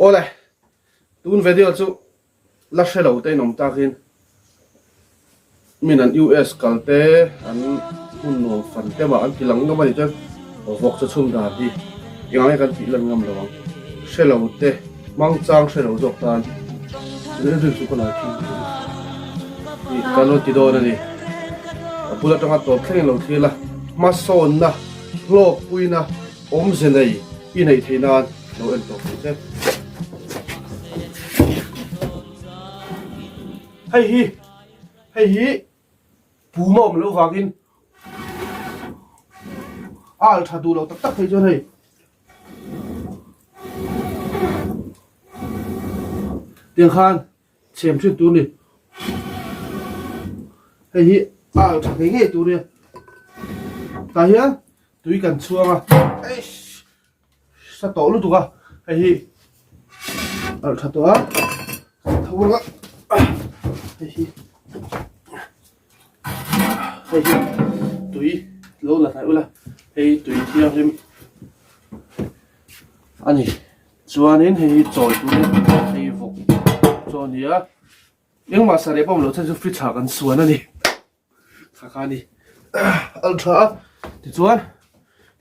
Awle, tun video chu la hre lo te in awm takin min an US kal te an hmun nuam fan te mah an ti lang ngam a ni chuan vawk chu chhun dan hi engah nge kan tih lan ngam lo ang hre lo te hmang chang hre lo zawk tan rilru chu ka lai thin tih kan rawn ti dawn a ni a bul atanga tawp thleng in lo thlir la hmasawnna hlawkpuina awmze nei i neih theih nan lo en tawh ang che. Hei hi hei hi pum a awm loh vangin a al tha duh loh tak tak phei chuan hei tiang khan chhem thin tur a ni. Hei hi a al tha ngei ngei tur a nia. Tah hian tui kan chhuang a eish. Sa tawh lutuk a hei hi alh tha tawh a kan tho reng a hei hi hei hi tui lo la hnai ula hei tui thianghlim a ni chuanin hei hi chawi turin hei vawk chaw a ni a engmah sareh pawh awm loh chhan chu fridge ah kan suan a ni. Kha kha a ni alh tha a tichuan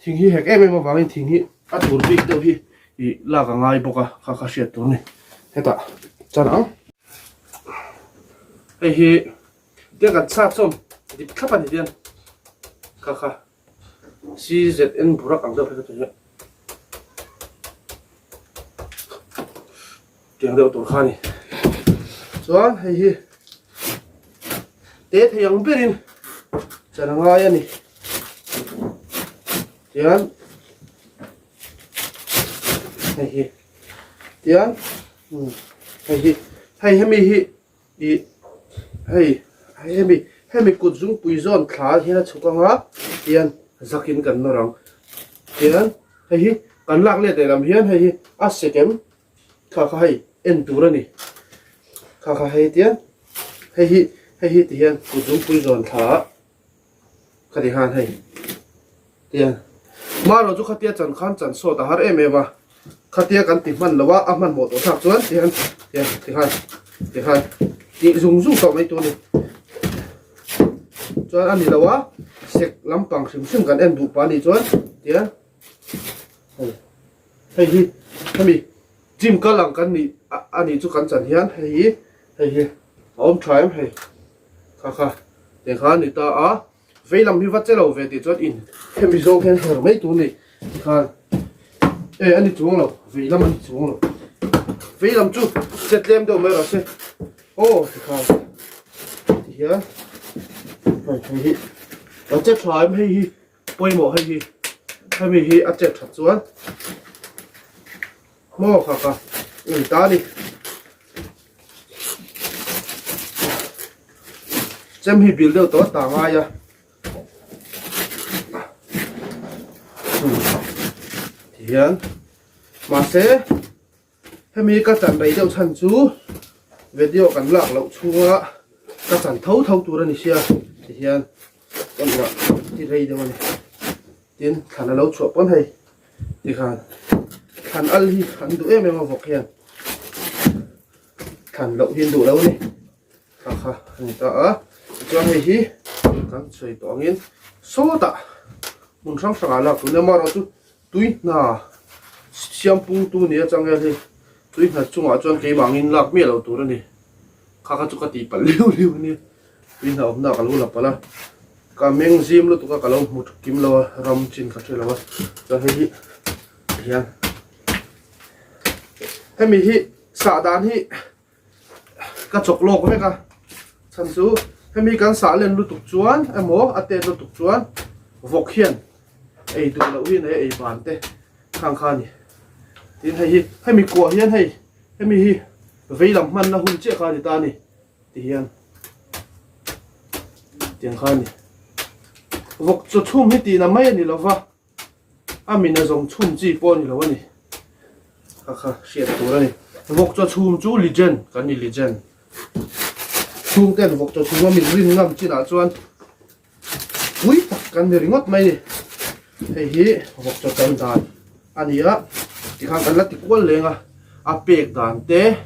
thing hi hek em em avangin thing hi a tur bik deuh hi ih lak a ngai bawk a kha kha hriat tur a ni hetah chan ang hei hi tiang kan chhak sawm dip thlap a ni hian kha kha CZN burak ang deuh phei kha chu hian. Tiang deuh tur kha a ni. Chuan hei hi te thei ang berin chan a ngai a ni. Tian hei hi tian hei hi hei hemi hi ih hei hemi hemi kut zungpui zawn thla hian a chhuk anga tian zakin kan nawr ang. Tian hei hi kan lak let leh lam hian hei hi a sekem Kha kha hei en tur a ni. Kha kha hei tiang hei hi hei hi ti hian kut zungpui zawn thla ah kha ti khan hei tiang marawh chu khatia chan khan chan sawt a har em em a khatia kan ti hman lo a a hmanhmawh tawh thlak chuan ti hian tiang ti khan ti khan tih zung zung tawh mai tur a ni chuan a ni lo a sek lampang hrim hrim kan en duh pah a nih chuan tiang hei. Hei hi hemi gym kal ang kan nih a nih chu kan chan hian hei hi hei hi a awm tha em hei kha kha tiang khan a ni ta a vei lam hi va che lo ve tih chuan in hemi zawng hian her mai tur a ni tikhan e a ni chuang lo vei lam a ni chuang lo vei lam chu che tlem deuh mai rawh se aw tikhan ti hian hei hei hi a che tha em hei hi. Pawimawh hei hi hemi hi a chet that chuan maw kha kha in ta ni chem hi bil deuh tawh ta ngai a tihian mahse hemi ka chan rei deuh chhan chu video kan lak loh chhunga ka chan tho tho tur a ni sia tihian Kan inah ti rei deuh a ni. Tin, thlan a lo chhuah pawn hei tikhan thlan al hi an duh em em a vawk hian thlan loh hi an duh lo a ni. Kha kha a ni ta a. Tichuan hei hi kan sawi tawh angin sawtah hmun hrang hrangah lak tur a ni a. Amaherawhchu tui hna siam pungtu ni a changel hi tui hna chungah chuan keimah angin lak miah lo tur a ni. Kha kha chu ka tihpalh liu liu a ni. Tui hna awmna ka lo la palh a, ka meng zim lutuk a ka lo hmu kim lo a, ram chin ka hre lo a, chuan hei hi tihian hemi hi sah dan hi ka chawk lawk vek a, chhan chu hemi kan sah len lutuk chuan emaw a tet lutuk chuan vawk hian ei duh loh hi nei ei ban te khang kha a ni, tin hei hi hemi kuah hian hei hemi hi vei lam hmanna hun chiah kha a ni ta a ni. Ti hian tiang kha a ni. Vawk chaw chhum hi tihna mai a ni lo va, a min a zawng chhum chi pawh a ni lo a ni. Kha kha hriat tur a ni. Vawk chaw chhum chu legend kan ni legend. Chhungten vawk chaw chhum a min rin ngam chinah chuan pui tak kan ni ringawt mai ni. Hei hi vawk chaw chan dan a ni a, tikhan kan la ti kual leng a. A pek dan te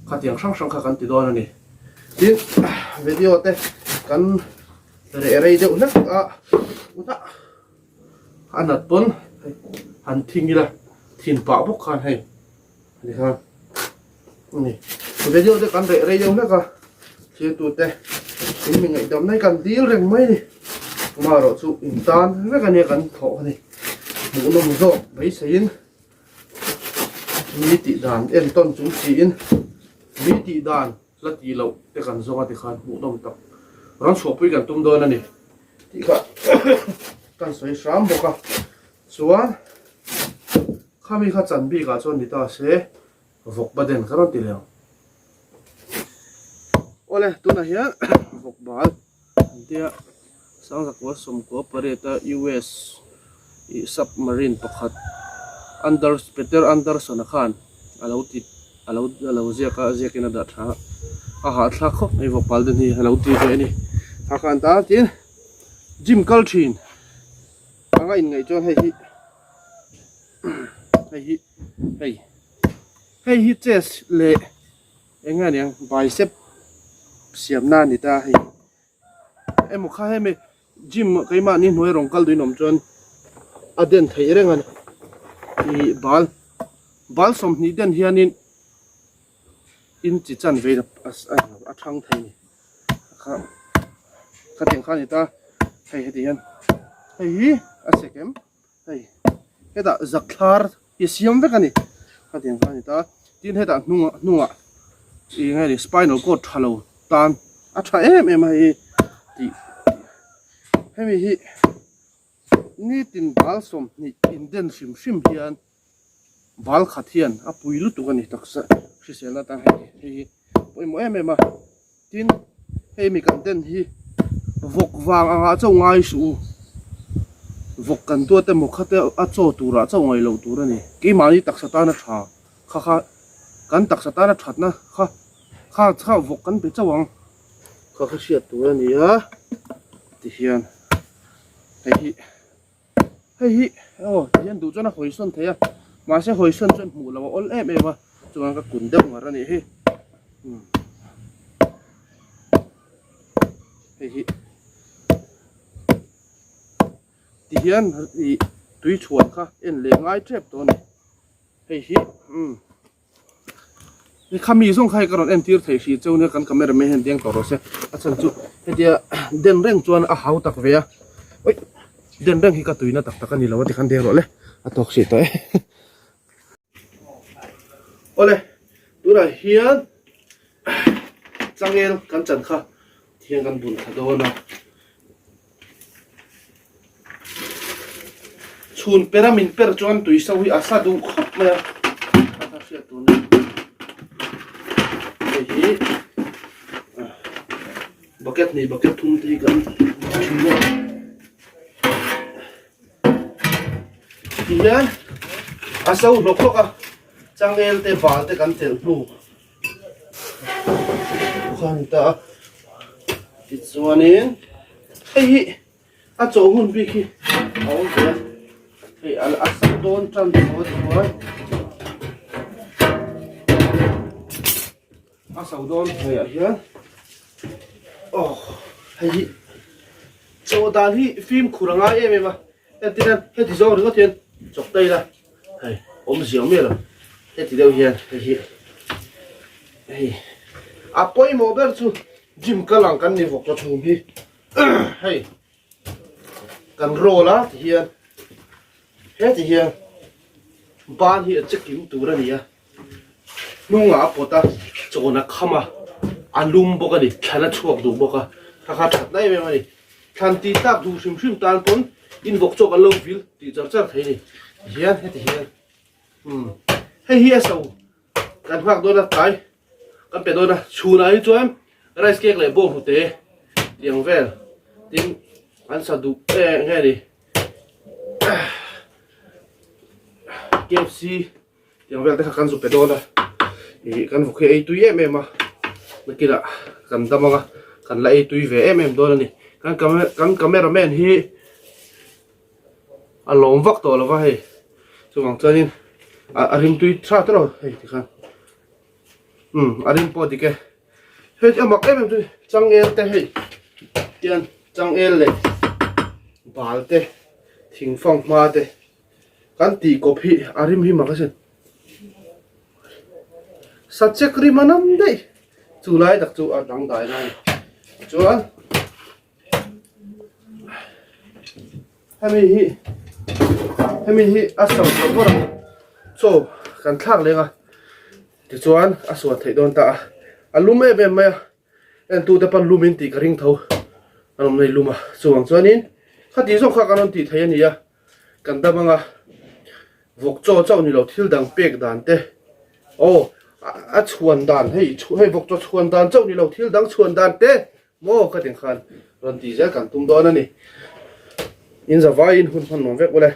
khatiang hrang hrang kha kan ti dawn a ni. Tin, video te kan reh rei deuh hlek a, a nat pawn hei han thing ila thin pah bawk khan hei ani khan ani. Video te kan reh rei deuh hlek a, thirtu te in mi ngaihdam na hi kan dil reng mai a ni. Amaherawh chu in tan vek ania kan thawh a ni. Hmuhnawm zawk beiseiin. Mi tih dan entawn chung siin mi tih dan la tih loh te kan zawng a tikhan hmuhnawm tak rawn chhuahpui kan tum dawn a ni tih kha kan sawi hram bawk a. Chuan khami kha chan bikah chuan ni ta se vawk ba den ka rawn ti leh ang. Awle tunah hian vawk bal. India Sangzakua sawmkua pariata US ih submarine pakhat Anders Peter Anderson-a khan a lo ti a lo a lo ziak a ziakin a dah tha a a hahthlak khawp mai vawkpal den hi a lo ti ve a ni a khan ta tin gym kal thin anga inngaih chuan hei hi hei hi hei hei hi chest leh Eng nge aniang bicep siamna a ni ta hei emaw kha hemi gym keimahni hnuai rawng kal duhin awm chuan a den theih reng a ni ih bal bal 20 den hianin inchi chanve a thang thei a ni kha khatiang kha a ni ta hei heti hian hei hi a sekem. Hei hetah zakthlar hi siam vek a ni khatiang kha a ni ta tin hetah hnungah hnungah ih nge ni spinal cord tha lo tan a tha em em a hei tih hemi hi nitin bal 20 inden hrim hrim hian bal khat hian a pui lutuk a ni taksa hriselna atan hei hei hi pawimawh em em a. Tin, hei mi kan den hi vawk vang angah chauh ngai suh u. Vawk kan duat emaw kha te a chaw turah chauh ngaih loh tur a ni. Keimahni taksa tana tha kha kha kan taksa tana thatna kha kha kha vawk kan pe chauh ang kha kha hriat tur a ni a tihian hei hi. Hei hi aw ti hian duh chuan a hawi sawn thei a mahse hawi sawn chuan hmuh loh a awl em em a chuan ka kun deuh ngar a nih hi umm hei hi ti hian ih tui chhuan kha en leh ngai tep tawh a ni hei hi umm. Khami zawng kha hei ka rawn entir thei hrih cheu nia kan camera man hian deng tawh rawh se a chhan chu hetia den reng chuan a hau tak ve a oi den reng hi ka tuina tak tak a ni lo a tikhan deng rawh le a tawk hrih tawh e awle tunah hian changel kan chan kha thiang kan bun thla dawn a. Chhun per a min per chuan tui so hi a sa duh khawp mai a, a kha hriat tur nia. Hei hi bucket hnih bucket thum te hi kan dah thin a. Tihian a so hlawk hlawk a, changel te bal te kan telh hnu. Khan ta a tichuanin hei hi a chawh hun bik hi a awm ve a hei a sam dawn tan tawh a chuan a so dawn hnuaiah hian aw hei hi chawh dan hi fimkhur a ngai em em a entir nan heti zawng ringawt hian chawk ta ila. Hei awmzia awm miah lo heti deuh hian hei hi hei a pawimawh ber chu gym kal ang kan ni vawk ta chhum hi hei kan roll a ti hian heti hian ban hi a che kim tur a ni a hnungah a pawt a chawn a kham a a lum bawk a ni thlan a chhuak duh bawk a kha kha that na em em a ni. Thlan tih tlak duh hrim hrim tan pawn in vawk chawk an lo vil tih char char thei a ni. Tihian heti hian umm hei hi a so kan nghak dawn a tlai kan pe dawn a chhunah hi chuan rice cake leh bawng hnute tiang vel tin an sa duh em nge ni KFC Tiang vel te kha kan zu pe dawn a, ih kan vawk hi ei tui em em a, nakinah kan dam anga kan la ei tui ve em em dawn a ni. Kan kan camera man hi a lawm vak tawh lo va hei, chuvang chuanin. A rimtui tha te lo hei tikhan umm a rim pawh dik e hei a mak em em chu changel te hei tian changel leh bal te thing fang hma te kan tih kawp hi a rim hi mak asin sachek rim a nam daih chu lai tak chu a dangdai na a ni chuan. Hemi hi hemi hi a so tawh bawr a chaw kan thlak leng a tichuan a suan theih dawn ta a a lum em em mai a entute pawn lum in tih ka ring tho an awm nei lum a chuvang chuanin khati zawk kha kan rawn tih theih a ni a kan dam anga vawk chaw chauh ni lo thil dang pek dan te aw a chhuan dan hei hei vawk chaw chhuan dan chauh ni lo thil dang chhuan dan te. Maw ka tin khan rawn tih zel kan tum dawn a ni. In zavaiin hun hman nuam vek ule.